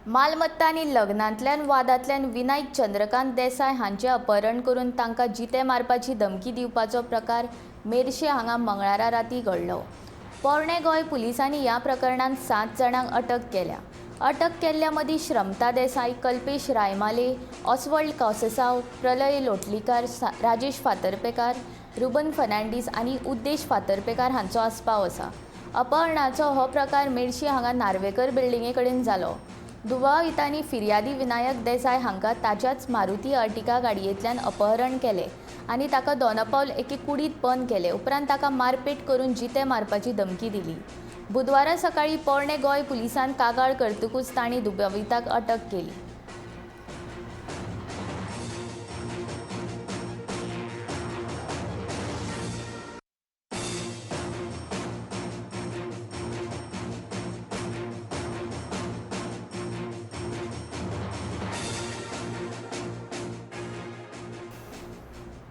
मालमत्ता आनी लग्नांतल्यान वादांतल्यान विनायक चंद्रकांत देसाय हांचें अपहरण करून तांकां जिते मारपाची धमकी दिवपाचो प्रकार मेरशे हांगा मंगळारा राती घडलो. पोरणें गोंय पुलिसांनी ह्या प्रकरणांत 7 जाणांक अटक केल्या. अटक केल्ल्या मदीं श्रमता देसाय, कल्पेश रायमाले, ऑस्वल्ड कॉसेसाव, प्रलय लोटलीकार, राजेश फातर्पेकार, रुबन फर्नांडीस आनी उद्देश फातर्पेकार हांचो आस्पाव आसा. अपहरणाचो हो प्रकार मेरशे हांगा नार्वेकर बिल्डिंगे कडेन जालो. दुबावितांनी फिर्यादी विनायक देसाय हांकां ताच्याच मारुती अर्टिगा गाडयेंतल्यान अपहरण केलें आनी ताका दोनापावल एके कुडींत बंद केलें. उपरांत ताका मारपेट करून जिते मारपाची धमकी दिली. बुधवारा सकाळीं पोरणें गोंय पुलिसांत कागाळ करतकूच तांणी दुबावितांक अटक केली.